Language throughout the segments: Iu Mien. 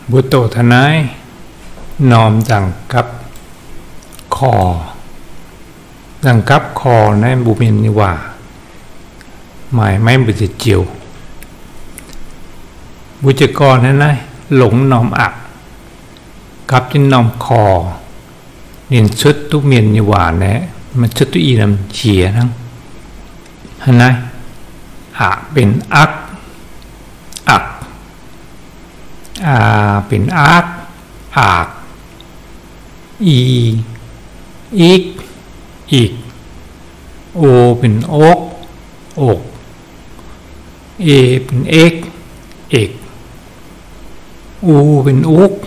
Mbuo doqc taux naaiv norm nzangc gapv korv. Nzangc gapv korv naaiv mbuo mienh nyei waac maaih maiv mbu'ziex joux. Mbuo jiez gorn hnangv naaiv, longc norm aqc gapv jienv norm korv, ninh cuotv duqv mienh nyei waac naaiv, maaih cuotv duqv i norm qiex hnangv. Hnangv naaiv, aqc benx akv, aqc. Aa benx aakv, aakc. I, ikv, ikc. O benx okv, okc. E benx ekv, ekc. U benx ukv,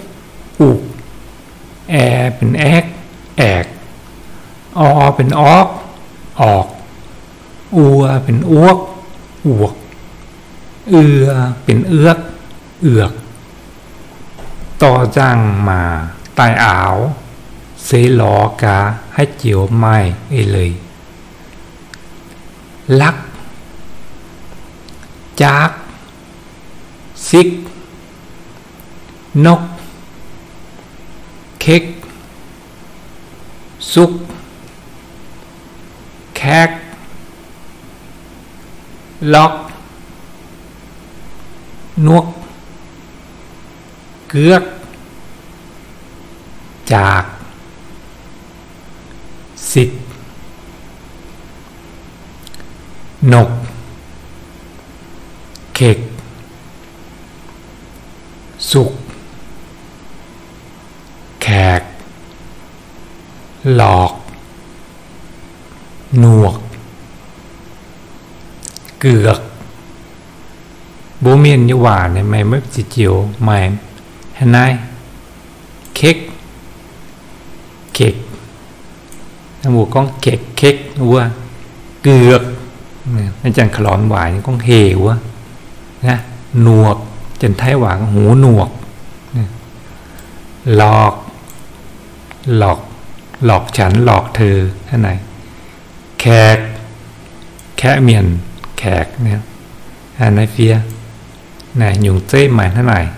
ukc. Ae benx aekv, aekc. Or benx orkv, orkc. Uo benx uokv, uokc. Ue benx uokv, uokc. Dorh nzangc-maac daaih aaux, se lorz gaax haaix joux maaih eix leiz. Lakv, jaakv, sikv, nokv, kekv, sukv, kaekv, lokv, nuokv, guokv, jaakc, sikv, nokv, kekv, sukv, kaekv, lokv, nuokv, guokv. Mbuo mienh nyei waac naaiv maaih maiv ziex joux, maaih hnangv naaiv, kekv, kekv, mbuo gorngv kekv, kekv wuov, guokv. Naaiv janx ka'lorn waac nyei gorngv heh wuov, nuokv, janx-taiv waac gorngv หูหนวก, lokv, lokv, lokv ฉัน lokv เธอ hnangv naaic. Kaeqv, kaeqv mienh, kaeqv, naaiv fiev. Naaiv nyungc zeiv maaih hnangv naaic.